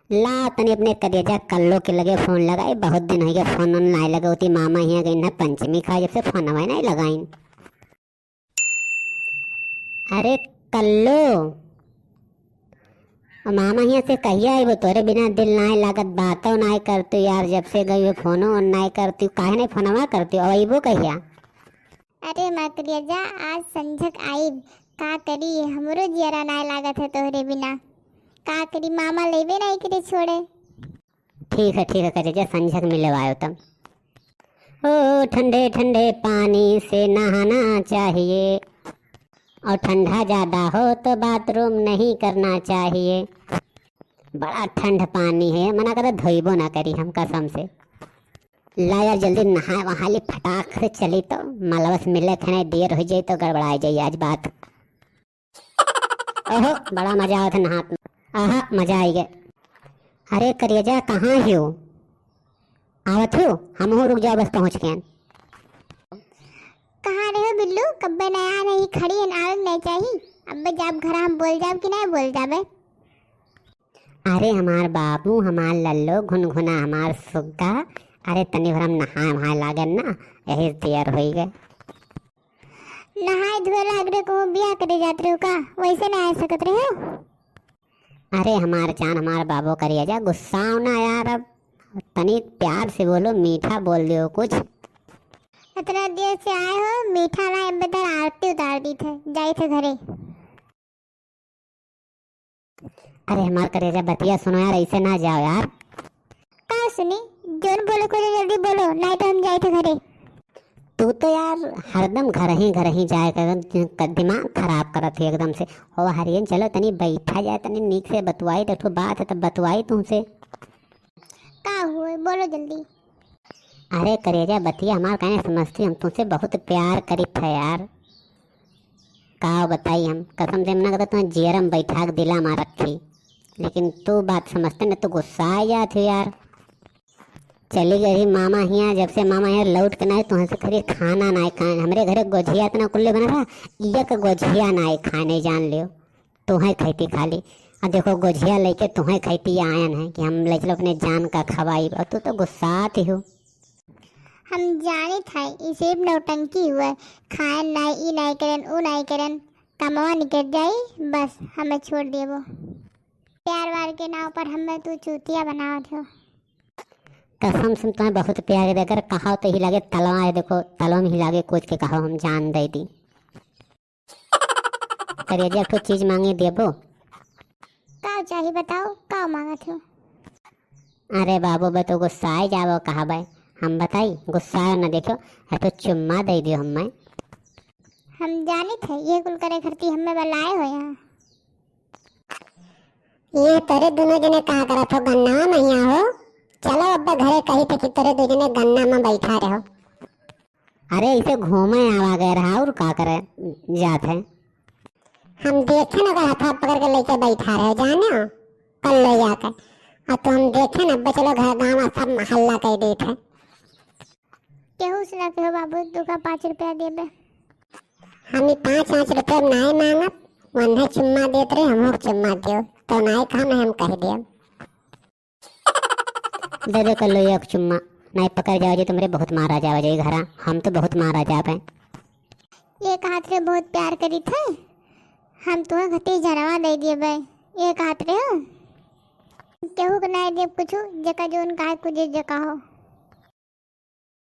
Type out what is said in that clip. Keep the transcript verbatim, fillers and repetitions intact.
ला तनी अपने करेजा कल्लो के लगे फोन लगाई, बहुत दिन होइ गए फोन नाहीं लगौती। मामा हियाँ गइन है पंचमी खाए, जब से फोनवा नाहीं लगाइन। अरे कल्लो, मामा हियाँ से कहिया अइबो? तोरे बिना दिल नाहीं लागत, बातो नाहीं करतू यार, जब से गई हो फोनो नाहीं करतू, काहे नाहीं फोनवा करतू? अब अइबो कहिया? अरे मकरिया जा, आज संझक आइब, का करी, हमरो जियरा नाहीं लागत है तोहरे बिना। का करी, मामा लेबे नाहीं करे छोड़े। ठीक है, ठीक है, करे जा, संझक मिले आयो तब। ओ ठंडे ठंडे पानी से नहाना चाहिए, और ठंडा ज्यादा हो तो बाथरूम नहीं करना चाहिए। बड़ा ठंड पानी है, मना करे धोइबो ना करी हम कसम से। ला यार, जल्दी नहाए वहाए ली, फटाक से चली तो मलवा से मिले खने देर होइ जाई तो गड़बड़ा जाई आज बात। ओहो, बड़ा मजा आवत है नहात में। आहा, मजा आई गए। अरे करेजा, कहाँ हो? आवत हो? हमहू रुक जाओ, बस पहुँच गए। कहाँ रहे हो बिल्लू? कब्बे नया नहीं खड़ी है, आवे नहीं चाहिए। अब्बे जाब घर हम बोल जाब कि नहीं बोल जाबे? अरे हमार बाबू, हमार लल्लो, घुनघुना हमार सुग्गा, अरे तनी भर हम नहाए वहाए लागन ना, यही देर होइ गए। नहाए धोए लाग रहे, कहूँ बियाह करे जात रहे हो का? वैसे ना आ सकत रहे हो? अरे हमार जान, हमार बाबू करेजा, गुस्साओ ना यार, अब तनी प्यार से बोलो, मीठा बोल दियो कुछ। इतना देर से आए हो, मीठा ना, अब बेहतर आरती उतार दी थे, जाई थे घरे। अरे हमार करेजा, बतिया सुनो यार, ऐसे ना जाओ यार। का सुनी? जोन बोले को जल्दी बोलो, नहीं तो हम जाए थे घरे। तू तो यार हरदम घर ही, घर ही जाए कर, क-, दिमाग खराब करत है एकदम से। ओ हरियन, चलो तनी बैठा जाए, तनी नीक से बतुआई, देखो बात है तब बतुआई तुमसे। का हुए? बोलो जल्दी। अरे करेजा, बतिया हमार काहे समझती, हम तुमसे बहुत प्यार करी थे यार। का बताई हम, कसम से मना करता तुम्हें जियरम बैठा के दिला मार रखी, लेकिन तू बात समझते न, तू गुस्सा आ जात हो यार। चली गई मामा हियाँ, जब से मामा हियाँ लौट के ना आए, तुहें से खरी खाना ना खाए। हमरे घरे गोझिया इतना कुल्ले बना था, एक गोझिया ना खाए, नहीं जान लियो, तुहें खाई थी खाली। आ देखो गोझिया लेके तुहें खाई थी आयन है कि हम ले चलो अपने जान का खवाई, और तू तो गुस्सा आती हो। हम जानित है, ई सिर्फ नौटंकी हुए, खाएन नाई, ई नाई करेन, ऊ नाई करेन, कमवा निकल जाई, बस हमें छोड़ देबो। प्यार वार के नाव पर हमें तू चूतिया बनावत हो। कसम से तुम्हें बहुत प्यार है, अगर कहा तो हिला के तलवा है, देखो तलवा में हिला के कूद के कहो हम जान दे दी। करेजा, एक ठो चीज मांगे देबो? का चाही बताओ, का मांगत हो? अरे बाबू बे, तो गुस्साए जाबो कहा बे, हम बताई, गुस्साए ना देखो, एक ठो चुम्मा दे दियो हमें। हम जानित है, ये कुल करे खरती हमें बलाए हो यहाँ। ये तोरे दोनों जने का करत हो गन्ना में यहाँ हो? चलो अब घरे कही थे कि तोरे दो जने गन्ना में बैठा रहो। अरे, इसे घूमे आवा गए रहा और का करे जात है। हम देखे न अगर हथवा पकड़ के लेके बैठा रहे, जाने हो? कल ले जाके। और तो हम देखे न, अब चलो घर गाँव में सब हल्ला कर देत है। केहू से ना केहू बाबू, तू का पाँच रुपया देबे? हम ई पाँच, पाँच रुपया नाय मांगब, वन्हे चुम्मा देत रहे, हमहू के चुम्मा दियो। तो नाय कहा, नहीं हम कह दियो। दे दे कल्लो एक चुम्मा, नाई पकड़ जावे जे तुमरे बहुत मारा जावे जे घरा, हम तो बहुत मारा जावे। ये कहत रहे बहुत प्यार करी थे, हम तुम्हें घटी जनवा दे दिए बे। ये कहत रहे हो, केहू के नाई देब कुछ, जका जोन कहे कुछ जका हो।